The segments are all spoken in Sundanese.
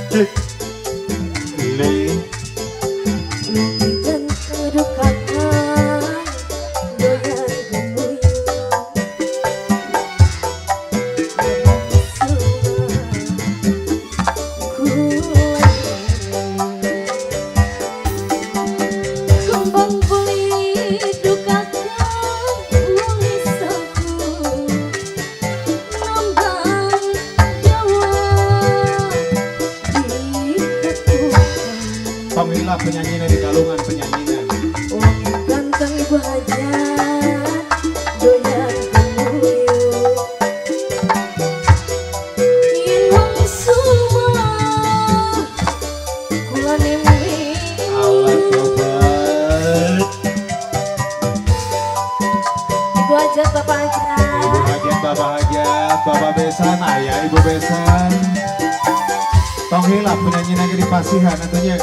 Cik li. Wong ganteng aduh kakang doyan gemuyu. Kembang beli duka kang saku nambang Jawa di tepukan. Tong hilap penyanyinya di kalungan penyanyinya. Wong ganteng ibu hajat doyan gemuyu. Yen wong sumah kulane Allah melu. Tobat. Ibu hajat, bapak Ibu hajat. Hajat, bapak hajat, bapak besan, ayah ibu besan. Tong hilap penyanyi lagi di pasihan atunya.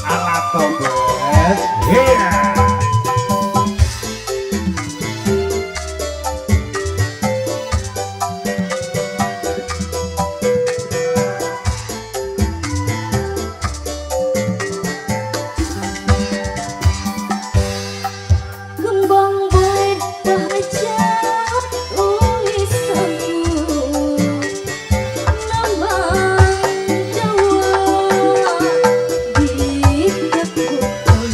Alat tobat. Iya. Kembang boleh hajat ulis aku nambang Jawa di tekukan.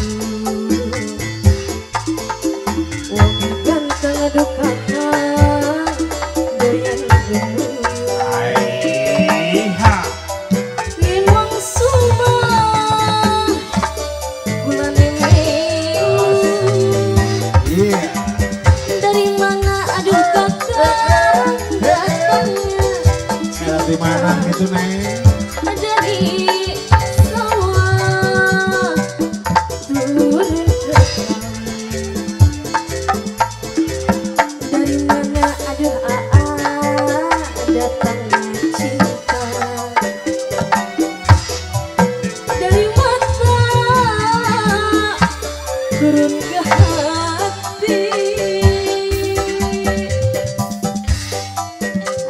Wong ganteng aduh kakang doyan gemuyu. Aiha. Yen wong sumah gulane melu. Iya. Dari mana aduh kakang datangnya Dari mana cinta? itu, Neng? Dari sawah turun ke kali. Dari mana aduh aa datangnya cinta? Dari mata turun ke hati.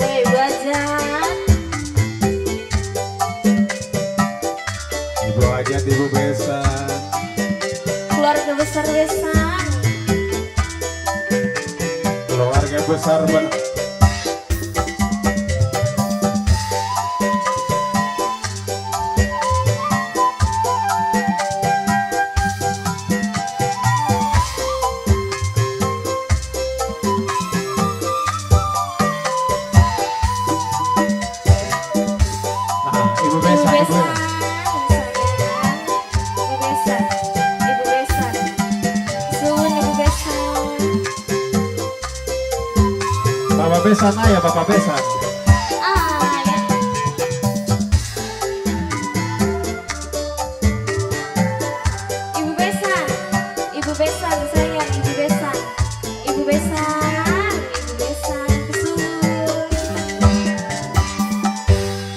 Ayo Ibu Hajat. Ibu hajat, ibu besan. Keluarga besar besan. Keluarga besar ben. Nah, ibu Ibu besan, ibu. besan sayang. Ibu besan. Ibu besan. Suwun Ibu besan. Bapak besan ayah, bapak besan. Ah ya. Ibu besan. Ibu besan sayang, Ibu besan. Ibu besan, Ibu besan kesuwun.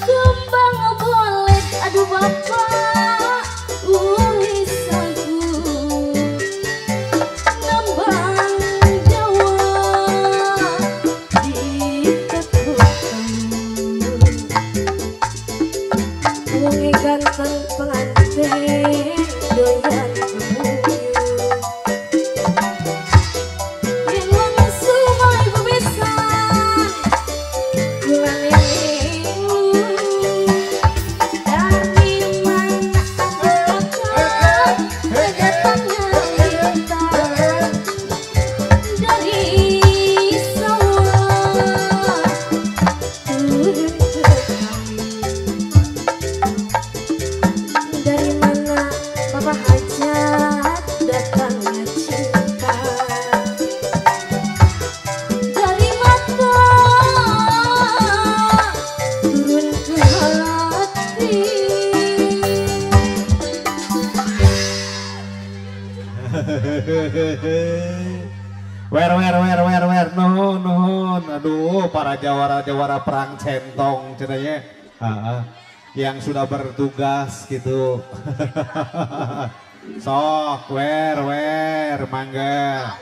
Kembang boleh aduh bapak ulis aku nambang Jawa di tekukan. Wong ganteng pengantin doyan gemuyu. Yen wong sumah ibu besan gulane melu. Dari mana aduh kakang datangnya cinta? Dari sawah turun ke kali. Dari mana Bapak Hajat datangnya cinta? Dari mata turun ke hati. Wer wer wer wer wer, nuhun nuhun. Aduh, para jawara-jawara perang centong ceritanya. Yang sudah bertugas gitu. Sok wer wer mangga.